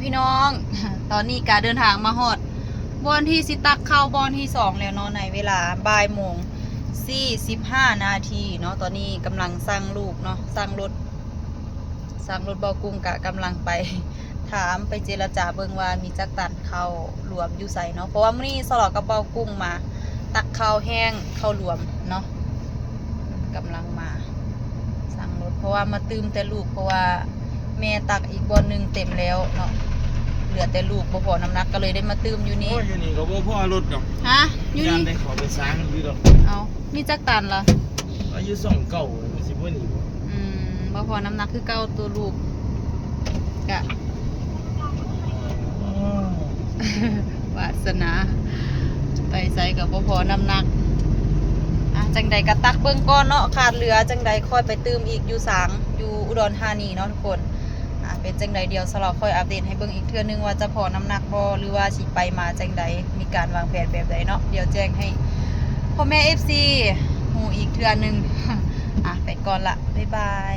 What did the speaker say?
ພີ່ນ້ອງ ຕອນນີ້ກະເດີນທາງມາຮອດບ່ອນທີ່ຊິຕັກເຂົ້າບ່ອນທີສອງແລ້ວເນາະ ໃນເວລາບ່າຍໂມງສີ່ສິບຫ້ານາທີເນາະ. ຕອນນີ້ກຳລັງຊັງລູກເນາະ ຊັງລົດ ຊັງລົດເບົາກຸ້ງ ກະກຳລັງໄປຖາມ ໄປເຈລະຈາເບິ່ງວ່າມີຈັກຕັນເຂົ້າລວມຢູ່ໃສເນາະ ເພາະວ່າມື້ນີ້ສະຫຼອກກັບເບົາກຸ້ງມາຕັກເຂົ້າແຫ້ງເຂົ້າລວມເນາະ. ກຳລັງມາ ຊັງລົດ ເພາະວ່າມາຕື່ມແຕ່ລູກ ເພາະວ່າແມ່ຕັກອີກບ່ອນໜຶ່ງເຕັມແລ້ວເນາະ ເຫຼືອແຕ່ລູກບໍ່ພໍນ້ຳໜັກ ກໍເລີຍໄດ້ມາຕື່ມຢູ່ນີ້. ໂອ້ຍ ຢູ່ນີ້ກໍບໍ່ພໍລົດດອກ ຮະ? ຢູ່ນີ້ ຢ້ານໄດ້ເຂົ້າໄປສ້າງຢູ່ດອກ. ເອົ້າ ມີຈັກຕັນລະ? ອາ ຢູ່ຊ່ອງເກົ່າ ມັນຊິບໍ່ນີ້ບໍ່? ອືມ ບໍ່ພໍນ້ຳໜັກຄືເກົ່າ ໂຕລູກກະ ວາດສະໜາ ໄປໃສກໍບໍ່ພໍນ້ຳໜັກ. ອາ ຈັ່ງໃດກໍຕັກເບິ່ງກ່ອນເນາະ ຂາດເຫຼືອຈັ່ງໃດຄ່ອຍໄປຕື່ມອີກຢູ່ສາງ ຢູ່ອຸດອນທານີເນາະທຸກຄົນ. ອາ ເປັນຈັ່ງໃດ ດຽວສະຫຼອກຄ່ອຍອັບເດດໃຫ້ເບິ່ງອີກເທື່ອໜຶ່ງວ່າຈະພໍນ້ຳໜັກບໍ່ ຫຼືວ່າຊິໄປມາຈັ່ງໃດ ມີການວາງແຜນແບບໃດເນາະ ດຽວແຈ້ງໃຫ້ພໍ່ແມ່ເອັຟຊີຮູ້ອີກເທື່ອໜຶ່ງ. ອາ ໄປກ່ອນລະ ບາຍບາຍ.